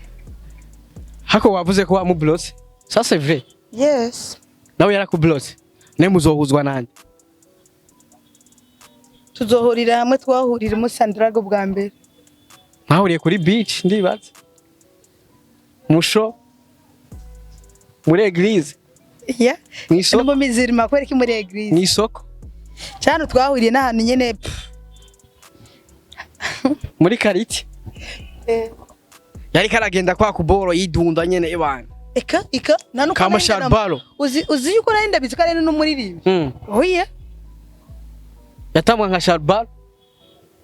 Hako wavuze ko wamublotse, ça c'est vrai? Yes. Nawe yarakublotse, nawe muzohuzwa nande? Tuzohurira hamwe twahurira muri Sandrago bwa mbere. Mwahuriye kuri beach, ndibaza musho muri église? Yeah. Mw'isoko? No mu mizirima, kubera iki muri église? Mw'isoko? Cyane, twahuriye n'ahantu nyene pff. Muri kariti? Yariko aragenda kwa kuboro yidunda nyene ibana. Eka ika nta nuko Kama nari Sharbalo. Uzi yuko nari ndabizi ko ari n'umuririmbyi? Oya. Yatamwa nka Sharbalo.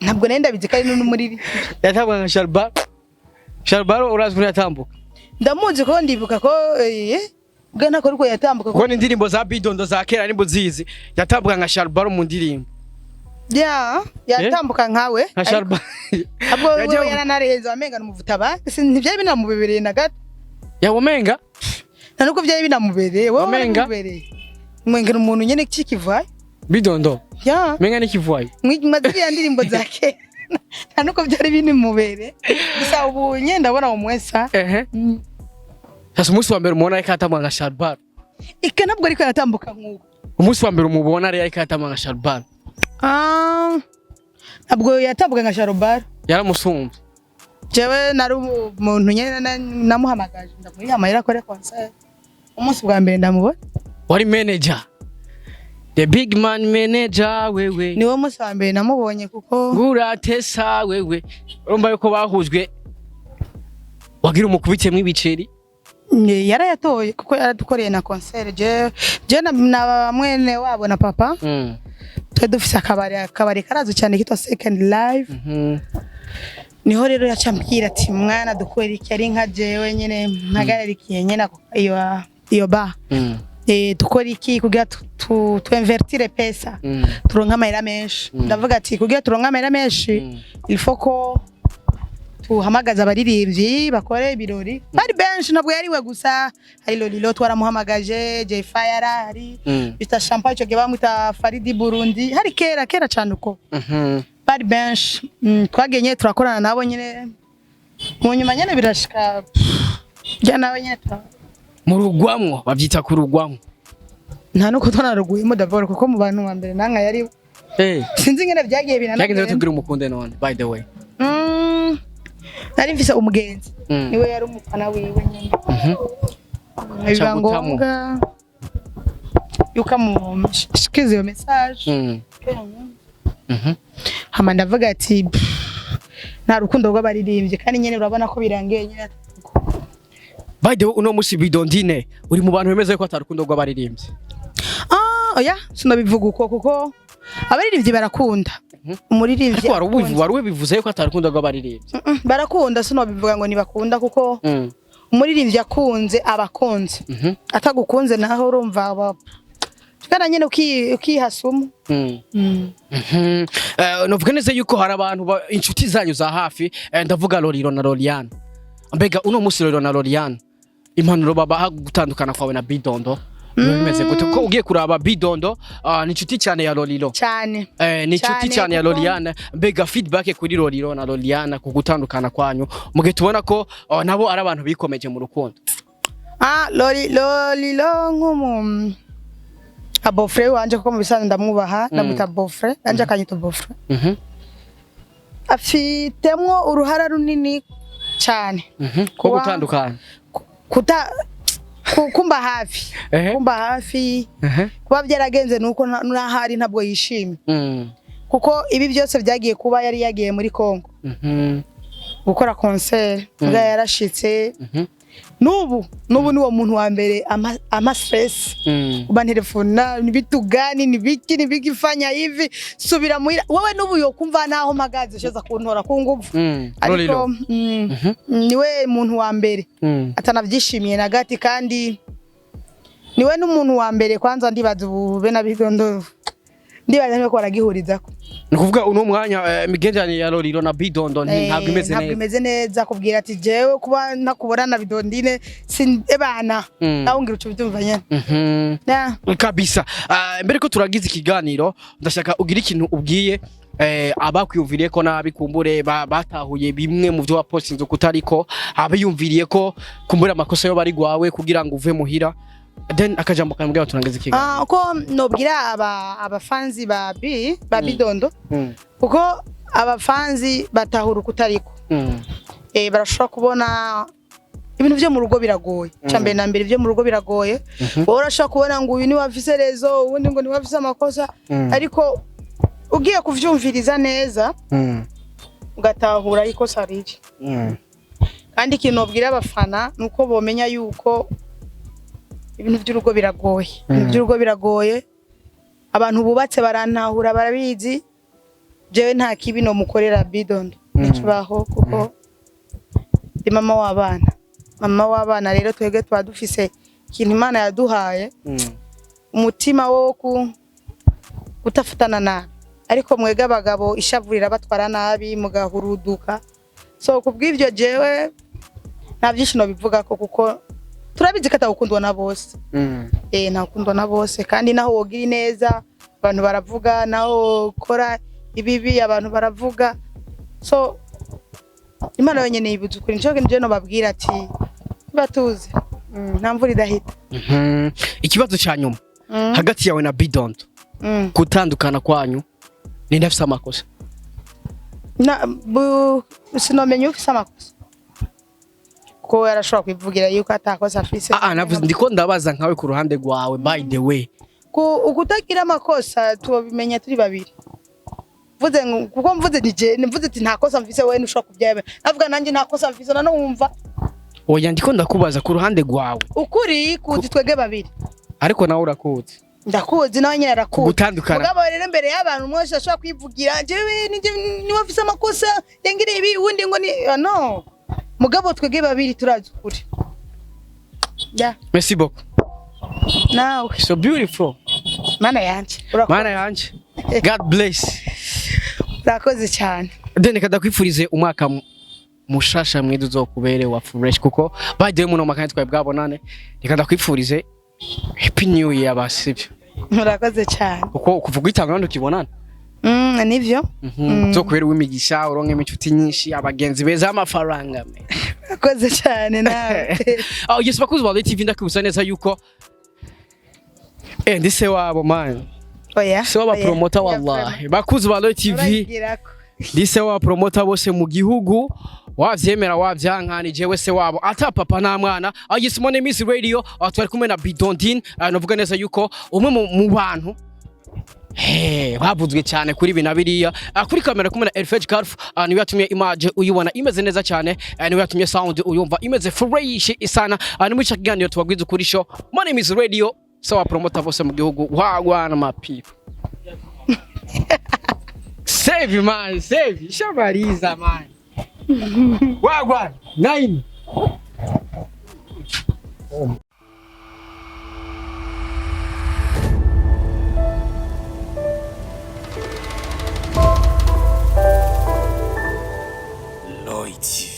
Ntabwo nari ndabizi ko ari n'umuririmbyi. Yatamwa nka Sharbalo. Sharbalo urazi ukuntu yatambuka? Ndamuzi ko ndibuka ko bwa ntako ariko yatambuka Kuko ni indirimbo za Bidondo za kera nimba uzizi, yatambuka nka Sharbalo mu ndirimbo. Ya, yatambuka nkawe. Nka Sharbalo. Ahubwo Yagiye- wewe yaranarenze, wamenga n'umuvuta ba ntibyari binamubebereye na gato. Yawumenga. Nta nuko byari binamubereye wowe. Wamenga? Warabimubereye, mwenga ni umuntu nyene kikivaye. Bidondo? Ya. Menga n'ikivuayo. Mwigima ziriya ndirimbo za kera, nta nuko byari binimubere. Gusa ubu nyene ndabona umwesa. Ehe, sasa umunsi wa mbere umubona ariko atambuka nka Sharbalo? Ika ntabwo ariko yatambuka nk'uko. Umunsi wa mbere umubona rero ariko atambuka nka Sharbalo? Ah, ntabwo yatambuka nka Sharobaro. Yaramusumbye. Jewe nari umuntu nyene namuhamagaje, ndamuha amahera akore concert umunsi bwa mbere ndamubona. Wari manager, the big man manager wewe? Niwo munsi wa mbere namubonye kuko Nguratesa wewe, urumva yuko bahujwe wagira umukubitiyemwo ibiceri. Yarayatoye kuko yaradukoreye na concert. Je na mwene wabo na papa, twe dufise akabari karazwi cyane kitwa Second Life. Niho rero yaca ambwira ati mwana dukora iki, ari nka jewe nyene mpagararikiye nyene iyo ba dukora iki kugira tuinvertire pesa, turonke amahera menshi. Ndavuga ati kugira turonke amahera menshi, il faut ko tuhamagaza abaririmbyi bakore ibirori. Bari benshi, ntabwo yariwe gusa. Hari Lolilo twaramuhamagaje, Jay Fire, hari Mr Champagne, icyo gihe bamwita Faridi Burundi, hari kera kera cyane uko. Bari benshi. Twagiye nyine turakorana nabo nyine. Mu nyuma nyene birashika jya nawe nyene Murugwamwo, bavyita kurugwamwo. Nta nuko twanaruguyemo d'abord, kuko mu bantu wa mbere nanka yari sinzi ingene vyagiye Byagenze binanagenda. tubwira umukunde none, by the way. Nari mfise umugenzi, niwe yari umufana wiwe nyene. Biba Cagutamo. ngombwa yuko amushikiza iyo message. Hama ndavuga ati: "Pff, nta rukundo rw'abaririmbyi", kandi nyene urabona ko birangiye nyene. By the way, uno musi Bidondine uri mu bantu bemeza ko atarukundo rw'abaririmbyi. Ah, oya, sinabivuga uko, kuko abaririmbyi barakunda. Umuririmbyi Ariko wari arakunda. wari ubivuze yuko atarukundo rw'abaririmbyi. Barakunda, sinabivuga ngo ntibakunda, kuko umuririmbyi akunze aba akunze. Atagukunze naho urumva aba kana nyene ukihasuma. Novuga neza yuko hari abantu inshuti zanyu za hafi, ndavuga Loriro na Loriane. Mbega uno musi Loriro na Loriane, impanuro babaha gutandukana kwawe na Bidondo biba bimeze gute? Kuko ugiye kuraba Bidondo, ni inshuti cyane ya Loriro. Cyane. Ni inshuti Cyane, cyane ya Loriane. Mbega feedback kuri Loriro na Loriane ku gutandukana kwanyu, mugihe tubona ko nabo ari abantu bikomeje mu rukundo? Ah, Lori Loriro nk'umu a beau-frère wanje, kuko mu bisanzwe ndamwubaha, ndamwita beau-frère nanje akanyita beau-frère, afitemwo uruhara runini cyane. Ko gutandukana. Kuta kumba hafi, kumba hafi. Kuba byaragenze nuko n'ahari ntabwo yishimye, kuko ibi byose byagiye kuba yari yagiye muri Congo gukora concert, mbwa yarashitse. N'ubu niwo muntu wa mbere ama stress, uba telefona: "Ni vitu gani? Ni biki? Ni biki? Fanya hivi, subira muhira wewe." N'ubu yokumva naho mpagaze ushoza kuntora ku nguvu. Ariko Loriro. Niwe muntu wa mbere atanavyishimiye na gati, kandi niwe n'umuntu wa mbere kwanza. Ndibaza ubu be na Bidondo, ndibaza niwe ko baragihurizako. Ni ukuvuga uno mwanya imigenderanire ya Loriro na Bidondo ntabwo imeze Ntabwo neza. imeze neza. Kubwira ati: "Jewe kuba ntakubona na Bidondine sin ebana." Nawe ngira uco bitumva nyene. Yeah. Kabisa. Mbere ko turagize ikiganiro, ndashaka ugira ikintu ubwiye abakwiyumviriye ko nabi, kumbure batahuye bimwe mu byo wapostinze kutariko, abiyumviriye ko kumbure amakosa yo bari gwawe kugira ngo uve muhira, then akajambo kamubwira turangize ikiganiro. Ah, uko nobwira aba abafanzi ba B ba Bidondo, kuko abafanzi batahura ukutariko, barashobora kubona ibintu byo mu rugo biragoye. Cya mbere na mbere, ibyo mu rugo biragoye. Wowe urashobora kubona ngo uyu niwe afise raison, uwundi ngo niwe afise amakosa, ariko ugiye kuvyumviriza neza ugatahura aho ikosa riri. Kandi ikintu nobwira abafana ni uko bomenya yuko ibintu by'urugo biragoye, ibintu by'urugo biragoye. Abantu bubatse barantahura, barabizi. Jewe nta kibi nomukorera Bidondo, ntikibaho, kuko ndi mama w'abana. Mama w'abana rero, twebwe tuba dufise ikintu Imana yaduhaye, umutima wo kutafatana nabi. Ariko mwebwe abagabo ishavu rirabatwara nabi, mugahuruduka. So kubw'ivyo jewe nta byinshi nobivugako, kuko turabizi ko atawukundwa na bose. Ntawukundwa na bose, kandi naho wogira ineza abantu baravuga, naho ukora ibibi abantu baravuga. So Imana yonyene yibuza ukuri. Nico je nobabwira ati batuze, nta mvura idahita. Ikibazo cya nyuma: hagati yawe na Bidondo, gutandukana kwanyu, ninde afise amakosa? Na sinomenya ufise amakosa, kuko yarashobora kwivugira yuko atakosa afise. Ah, ah, navuze ndiko ndabaza nkawe ku ruhande rwawe, by the way. Ku ukutagira amakosa tubimenya turi babiri. Mvuze ngo kuko mvuze nije mvuze ati nta kosa mfise, wewe ntushobora kubyemera. Navuga nanjye nta kosa mfise, none wumva. Oya, ndiko ndakubaza ku ruhande rwawe. Ukuri kuzi twebwe babiri. Ariko nawe urakuzi. Ndakuzi, nawe nyine arakuzi. Gutandukana. Mugabo rero imbere y'abantu umwe wese ashobora kwivugira: "Jewe nije niwe afise amakosa yangiriye ibi", uwundi ngo ni ah, no. Mugabo twebwe babiri turazi ukuri, ya. Merci beaucoup. Nawe. So beautiful. Mana yanje, urakoze. Mana yanje, God bless. Urakoze cyane. Then kadakwifurize umwaka mushasha mwiza, uzokubere wa fresh, kuko by the way muno makanya twari bwabonane. Reka ndakwifurize happy new year, basibyo? Murakoze cyane. Kuko kuvuga itanga ntukibonana. Nivyo. Zo kubera uwimigisha, uronke inshuti nyinshi, abagenzi beza, amafaranga me. Akoze cyane nawe. Oh yes, bakuzi ba TV, ndakwibutsa neza yuko ndi se wabo man. Oya. Se waba Oya. promoter, wallahi, bakuzi ba Royal TV. Urayigirako. Ndi se waba promoter bose mu gihugu, wavyemera wavyanka, ni jewe se wabo, ata papa nta mwana. Oh yes, my name is Radio. Twari kumwe na Bidondine. Navuga neza yuko umwe mu bantu bavuzwe cyane kuri ibi na biriya. Kuri kamera kumwe na Elfage Carf, niwe yatumye image uyibona imeze neza cyane, niwe yatumye sound uyumva imeze fresh isana. Ni muri kiganiro tubagwiza ukuri show. My name is Radio, sawa promoter bose mu gihugu, wagwana my people. Save man, save shamaliza man, wagwana nine. Lloyd TV.